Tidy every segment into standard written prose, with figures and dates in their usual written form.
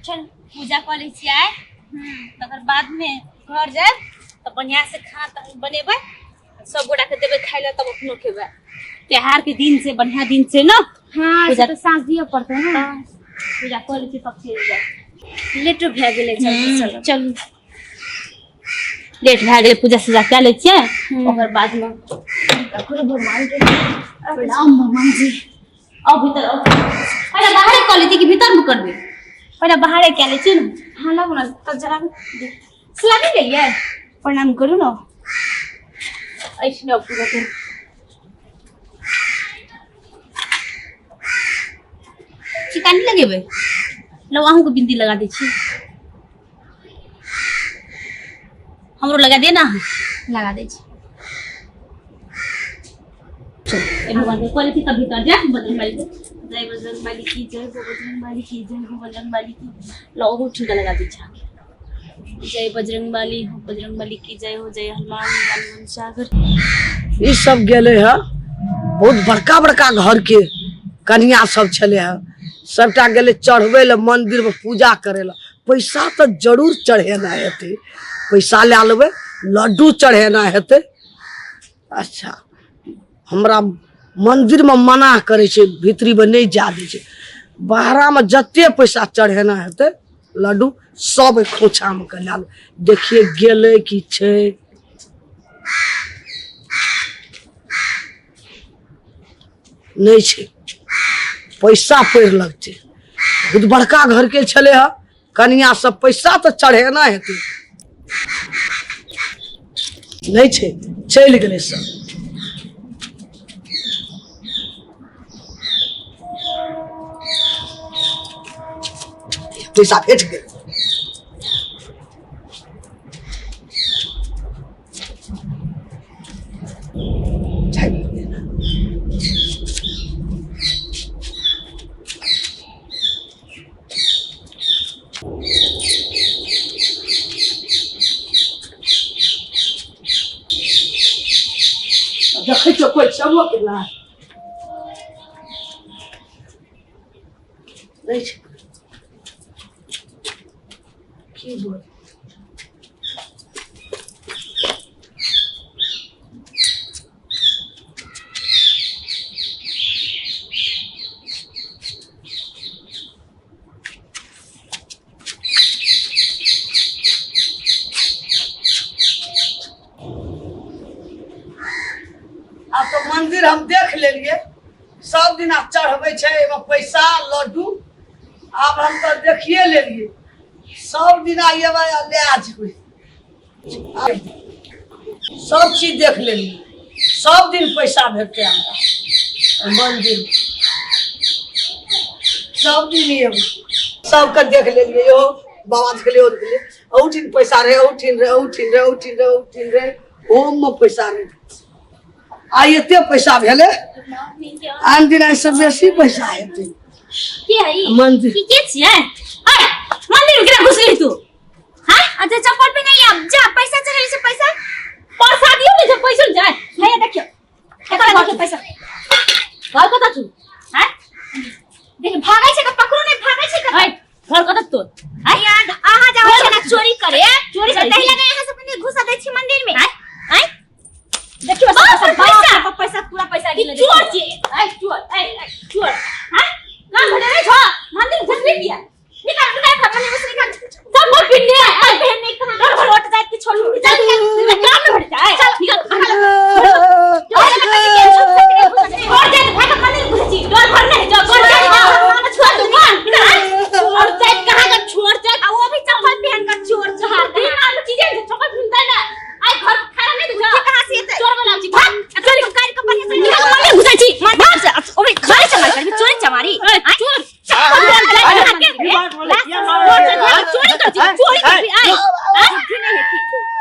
चल पूजा कऽ लै छियै आइ, तकर बादमे घर जायब तऽ बढ़िआँ से खाना बनेबै, सब गोटा के देबै खाय लए, तब अपनो खेबै। त्योहार के दिन से बढ़िया दिन से ना। हाँ, पूजा से तऽ साँझ दिअ पड़तै ना। पूजा कऽ लै छी तब चलि जायब। लेटो भए गेलै, जल्दी चलब। चलू, लेट भए गेलै, पूजा सूजा कए लै छियै, ओकर बादमे करू। भगवान के प्रणाम। भगवान जी, आओ भीतर आओ। पहिले बाहरे कऽ लै छियै कि भीतरमे करबै? पहिले बाहरे कए लै छियै ने। हाँ, लागू ना तब जरा सलामी लेलियै, प्रणाम करू ने। ऐसने पूजा करू। टीका नहि लगेबै? लो, अहूँके बिंदी लगा दै छी। हमरो लगा दे ना अहाँ। लगा दै छी। चल, ए भगवान के क्वालिटी तब भीतर जा। बजरंग बली के जय, बजरंग बली की जय हो, बजरंग बली की जय हो, बजरंग बली की। लो, ओहो ठुनका लगा दै छी अहाँके। जय बजरंग बली हो, बजरंग बली की जय हो, जय हनुमान ज्ञान सागर। ई सब गेलै है, बहुत बड़का बड़का घर के कन्या सब छलै है, सबटा गेलै चढ़बै लए मंदिर में पूजा करै लए। पैसा तऽ जरूर चढ़ेना हेतै, पैसा लए लेबै, लड्डू चढ़ेना हेतै। अच्छा, हमरा मन्दिरमे मना करै छै, भीतरीमे नहि जा दै छै। बाहरामे जते पैसा चढ़ेना हेतै, लड्डू सब ओहि खोँछामे के लए लेबै। देखियै गेलै कि छै नहि छै। पैसा पड़ि लगतै। बहुत बड़का घरके छलै हँ कनिया सब, पैसा तऽ चढ़ेना हेतै। नहि छै, चलि गेलै सब। पैसा भेट गेल। देखै छियै कोइ छेबो केला नहि छै। की बोल, आब तऽ मंदिर हम देख लेलिए, सब दिना चढ़बै छै एहिमे पैसा लड्डू। आब हम तऽ देखिए लेलिए, सब दिना एबै आ लए जेबै। सब चीज देख लेलिए, सब दिन पैसा भेटतै हमरा मंदिर, सब दिन एबै। सबके देख लेलिए, यौ बाबा देखलिए, ओ देखलिए, अहूठिन पैसा रहे, अहूठिन रहे, अहूठिन रहे, अहूठिन रहे, अहूठिन रहे, ओहोमे पैसा रहे। आइ एते पैसा भेलै, आन दिन एहिसँ बेसी पैसा हेतै। के है ई? मंदिर। की के छियै? ऐ, मंदिर में केना घुसली तू? हाँ? अच्छा, चप्पल पे नहीं, अब जा, पैसा चढ़ेले छै पैसा। प्रसादियो नहि छै, पैसो नहि छै। हैया देखियौ, एकरा देखियौ पैसा। घर कतऽ छौ? हाँ? देखियौ, भागै छै तऽ पकड़ू नहि, भागै छै कतऽ? ऐ, घर कतऽ तोर? ऐ, अहाँ जाबै छै ना चोरी करे। चोरी करै तहि छी? लगे अहाँ सब नहि घुसा दै छी मंदिर में। आँय? आँय? देखियौ बाप रे, पैसा, पैसा पैसा, पूरा पैसा ई गिनले। चोर छी। ऐ चोर, ऐ ऐ, चोर। हाँ, काम भेटै नहि छौ, मंदिर घुसली किया? निकाल, निकाल, मंदिर में से निकाल। सब मोर पिन्ने ऐ। बहन नहीं कहाँ छोट जात के छोड़ू। चल, निकाल, काम नहि भेटै छै। चल, निकाल। और जाइत भाग मंदिर घुसै छी, डर भर नहि जो घर जाइत छोड़ दुकान और जाइत कहाँ का छोड़ जाइत। आ वो भी चप्पल पहन कर चोर चोर। दिन आलू चीजें छै, चप्पल पहिनतै ना। आइ घर खाना नहि दै के कहाँ से एतै? चोर वाला छी, भाग। चल, काट के बढ़िया से निकाल, मंदिर घुसै छी, मंदिर से ओबे चोरी चमारी करबी, चोरी चमारी। ए, चोर, चप्पल तोड़ जाइत कहाँ के? की बात बोले? किया चोर मारै जाइत छै? कहाँ? चोरी करै छी, चोरी करै छी, आइ आइ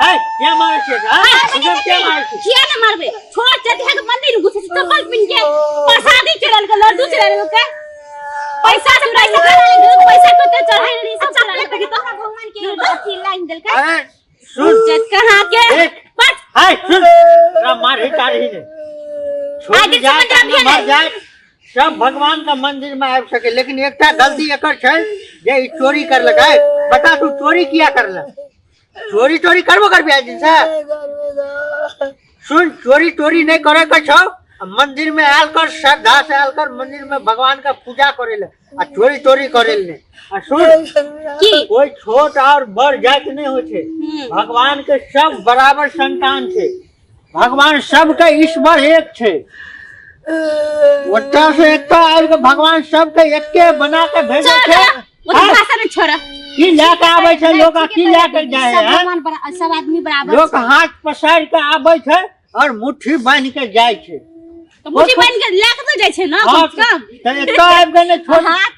हे, किया मारै छै? हैं? तू सब किया मारै छै? किया ने मारबे? छोड़ जाइत है के मंदिर घुसै छी चप्पल पिन के, प्रसादी चढ़ल के, लड्डू चढ़ल के, पैसा से पैसा चढ़ा लेलकै, पैसा कते चढ़ाइ लेली, सब चढ़ा लेलकै तो भगवान के अथी लाइन देलकै। अरे, सुन। जाइत कहाँ के? देख। बस। हे, सुन। तोरा मारही तारही ने। छोड़ आइ दिन जाय, से मंदिर मर जाय। सब भगवान के मंदिर में आबि सके, लेकिन एकटा गलती एकर छै जे ई चोरी करलक। है बता, तू चोरी किया करलक? चोरी चोरी करबो करबी आइ दिन से? सुन, चोरी चोरी नहीं करे के छौ, आ मंदिर में आयल कर, श्रद्धा से आयल कर मंदिर में भगवान का पूजा करे ले, आ चोरी चोरी करे ले। आ सुन, की? कोई छोट और बड़ जाति नहीं होइ छै। भगवान के सब बराबर संतान छै। भगवान सबके ईश्वर एक छै। ओतऽ से एतऽ आबि के भगवान सबके एके बना के भेजै छै। ओ तो भाषा में छोड़ा। की लए के आबै छै लोग आ की लए के जाइ सब है? भगवान सब आदमी बराबर। लोक हाथ पसारि के आबै छै और मुट्ठी बान्हि के जाइ छै। तो मुट्ठी बांध के लए के तो जाइ छै ना? हाँ, कम से कम। तऽ एतऽ आबि के नहि छोड़। हाथ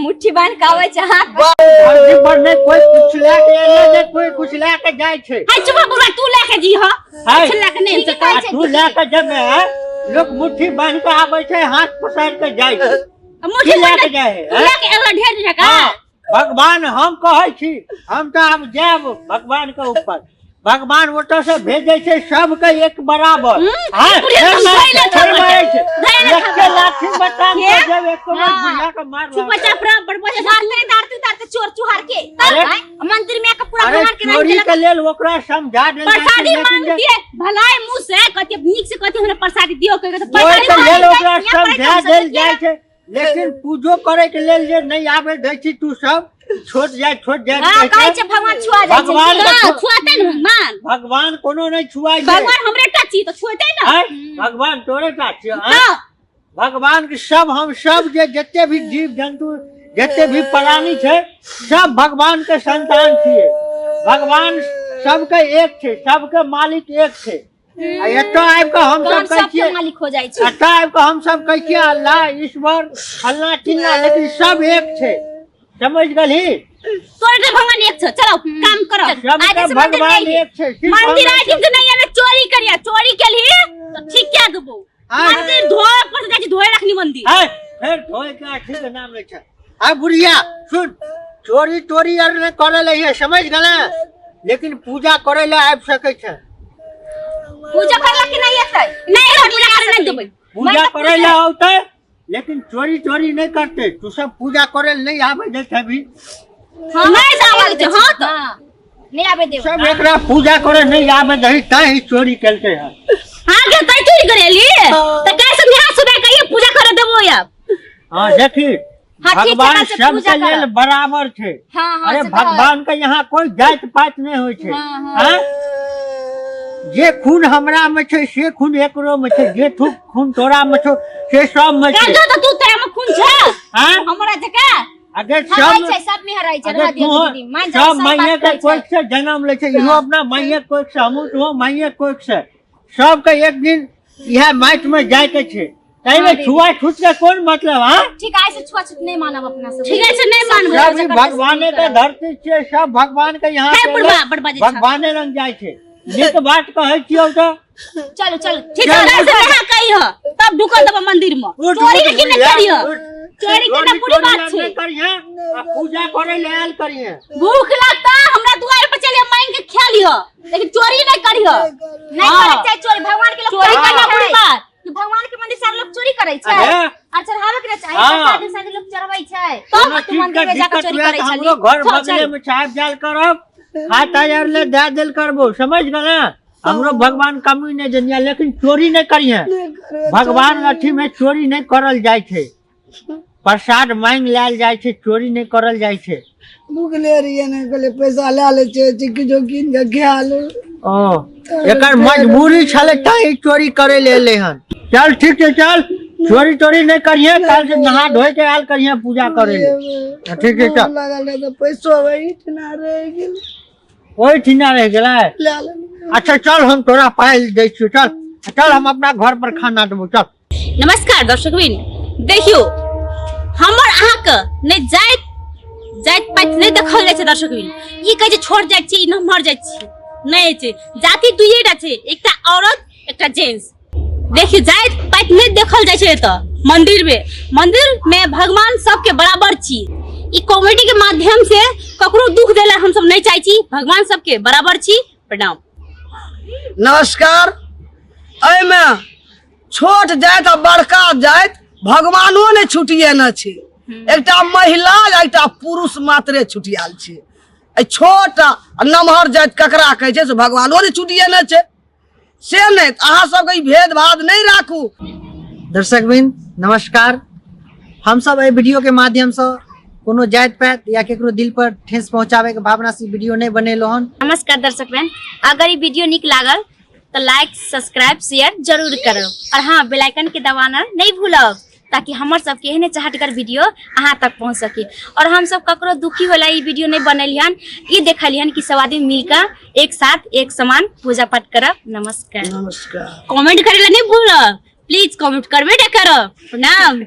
मुट्ठी बांध के आबै छै, हाथ धरती पर नहि कोई कुछ लए के एलै, नहि कोई कुछ लए के जाइ छै। हाय चुप बुढ़वा, तू लए के जी ह। हाय। कुछ लए के नहीं ठीक सकता। आ तू लए के जेबै? लोक मुट्ठी बान्हि के आबै छै, हाथ पसारि के जाइ छै। मुट्ठी की लए बांध के जाइ है? तू लए के एला ढेर जगह। हाँ, भगवान, हम कहै छी, हम तऽ आब जायब भगवान के ऊपर। भगवान ओतऽ से भेजै छै सबके एक बराबर। हाँ, बुढ़िया फेर तुम मारै धैले छै, फेर थप्पड़। मारै छै। धैले एके लाठी बताम के? के जब एको बेर हाँ। बुढ़िया के मार चुप चाप रह बड़बड़। मारते दारते उतारते चोर चुहार के। अरे- आँय, मंदिर में आके पूरा अरे भगवान के नाम चोरी देलक। के लेल ओकरा समझा देल जाइ छै, प्रसादी लेकिन मांग जे- दिए भलाई मुंह से कथी नीक से कथी हमरा प्रसादी दियो कह के तो ओहि प्रसादी के लेल मांग। ओकरा यहाँ पर समझा हम देल सब जाइ छै, लेकिन पूजो करे के लेल जे नहीं आबे दै छी तू सब, छोट जाय छोट जाय। हाँ, कहै छै भगवान छुआ जाइ छै। भगवान के हाँ, छुआते ने भगवान। भगवान कोनो नहीं छुआई छै। भगवान हमरे टा छी तो छुएते ना। आँय? भगवान तोरे टा छियौ, आँय? हाँ। भगवान के सब, हम सब जे जते भी जीव जंतु जते भी प्राणी छै, सब भगवान के संतान छियै। भगवान सबके एक छै, सबके मालिक एक छै। आ एतऽ आबि कऽ हम भगवान सब कहै सबके छियै, मालिक हो जाइ छै। एतऽ आबि कऽ हम सब कहै छियै अल्लाह, ईश्वर, फल्लाँ चिल्लाँ, लेकिन सब एक छै। समझ गेलही? तोरे टा भगवान एक छौ। चलो काम करो। सबके आइ से मंदिर भगवान नहीं। एक छै, सिर्फ मंदिर हम आइ दिन से नहीं आने चोरी करिया, चोरी केलही तो ठीक क्या देबो। आइ- मंदिर धोए पर जाइ छै, धोए रखनी मंदिर। है फेर धोए के अथी के नाम लै छै। आ बुढ़िया सुन, चोरी तोरी आर नहि करे ले है, समझ गेले? लेकिन पूजा करे ले आबि सकै छै। पूजा करला के नहीं एतै? नहीं, हम पूजा करे नहीं देबै। पूजा करे ले औतै, लेकिन चोरी चोरी नहीं करते। तू सब पूजा करे ले नहीं आबे दै छै अभी। नहीं दावल छै। हां तो हाँ, नहीं आबे देब। सब एकरा पूजा करे नहीं आबे दही, तैं ही चोरी केलकै हन। हां के तै चोरी करेली त कैसे निहा सुबह कहिए पूजा करे देबो यार। हाँ देखी, हाँ, ठीक छै, भगवान बस सबके पूजा लेल करब। बराबर छै। हाँ, हाँ, अरे से तऽ है। भगवान के यहाँ कोई जाति पात नहीं होइ छै। हाँ, हाँ। हाँ? जे खून हमरा में छै से खून एकरो में छै, जे खून तोरा में छौ से सब में छै। कर तो तू तेरा में खून छै। हाँ? हमरा जका अगर हाँ, सब रहै छै, सब में रहै छै। अगर रहऽ दियौ तू दीदी, मान जाउ, सब सब माइये बात के कहै छै। कोख से जन्म लै छै, इहो अपना माइये के कोख से, हमहूँ तोहो माइये के कोख से, सबके एक दिन इएह माटि में जाय के छै। ताहिमे छुआ छूत के कोन मतलब? हाँ ठीक, आइ से छुआ छूत नहीं मानब अपना सब। ठीक छै, नहीं मानब। सब ई भगवाने के धरती छियै, सब भगवान के यहाँ हे से बुढ़बा, एलै, बड़ बाजै छह। भगवाने रंग जाइ छै। नीक बात कहै छियौ तऽ चलो चलो। ठीक है, चल, से नहा कही हो तब ढुकल देबो मंदिर में। उठ, चोरी उठ, लेकिन नहीं बुढ़िया, करियो। उठ। चोरी करना चोरी बुरी तोरी बात आर छै। नहि करिहे आ पूजा करे ले आयल करिहे। भूख लगता हमरा दुआर पर चले मांग के खा लियो, लेकिन चोरी नहीं करियो। नहीं हाँ। करे चाहे चोरी, भगवान के लोग चोरी करना करै बुरी छै। बात। कि भगवान के मंदिर सारे लोग चोरी करै छै। अरे। और चढ़ावे के चाही। हाँ। प्रसाद उरसाद लोग चढ़बै छै। कोनो तब तू चीज के मंदिर में जाके दिक्कत चोरी हुए करै तऽ छली। हमरो घर चल, बगले चल। में चाय जाल करब, खाता यार ले दे देल करबो, समझ गेल? हमरो भगवान कमी नहीं देनिया, लेकिन चोरी नहीं करिहे। भगवान अथी में चोरी नहीं करल जाइ छै। प्रसाद मांगि लायल जाइ छै, चोरी नहीं करल जाइ छै। भूखले रहियै ने, कहलियै पैसा लए लै छियै, किछो कीन कऽ खा लू। ओ एकर मजबूरी छलै तैं ई चोरी करे ले एलै हन। चल ठीक छै, चल, चोरी तोरी नहीं करिहे। काल्हि से नहा धोए के आयल करिहे पूजा करे ले। ठीक छै, चल। लागल रहै तऽ पैसो ओहिठिना रहि गेल। ओहिठिना रहि गेलै? लए लेलियै। अच्छा चल, हम तोरा पाइ दै छियौ। चल चल, हम अपना घर पर खाना देबो, चल। नमस्कार दर्शकबिन, देखियो हमर अहाँके नहि जाइत जाइत पाइत नहि देखल जाइ छै। दर्शकबिन, ई कहै छै छोट जाइत छै, ई नमहर जाइत छै, नहि छै। जाति दुइएटा छै, एकटा औरत एकटा जेंट्स। देखियो जाइत पाइत नहि देखल जाइ छै एतऽ मंदिर में। मंदिर में भगवान सबके बराबर छी। ई कॉमेडी के माध्यम से ककरो दुख देला हमसब नहि चाहै छी। भगवान सबके बराबर छी। प्रणाम। नमस्कार। एहिमे छोट जाति आ बड़का जाति भगवानो नहि छुटिएने छै। एकटा महिला आ एकटा पुरुष मात्रे छुटियाल छै। एहि छोट आ नमहर जाति ककरा कहै छै से भगवानो नहि छुटिएने छै। से नहि, अहाँ सबके ई भेदभाव नहि राखू। दर्शक वृंद नमस्कार। हम सब एहि वीडियो के माध्यम से कोनो जाति पात या केकरो दिल पर ठेस पहुंचावे के भावना से वीडियो नहीं बनेलो हन। नमस्कार दर्शक बहन, अगर ई वीडियो नीक लागल तो लाइक सब्सक्राइब शेयर जरूर करब और हाँ बेल आइकन के दबाना नहीं भूलब, ताकि हमर सबके एहने चहटगर वीडियो अहाँ तक पहुँच सके। और हम सब ककरो दुखी होला ई वीडियो नहीं बनेलियन, ई देखलियन कि सब आदमी मिलकर एक साथ एक समान पूजा पाठ करब। नमस्कार। नमस्कार। कमेंट करे ला नहीं भूलब, प्लीज कमेंट करबे ना करब। प्रणाम।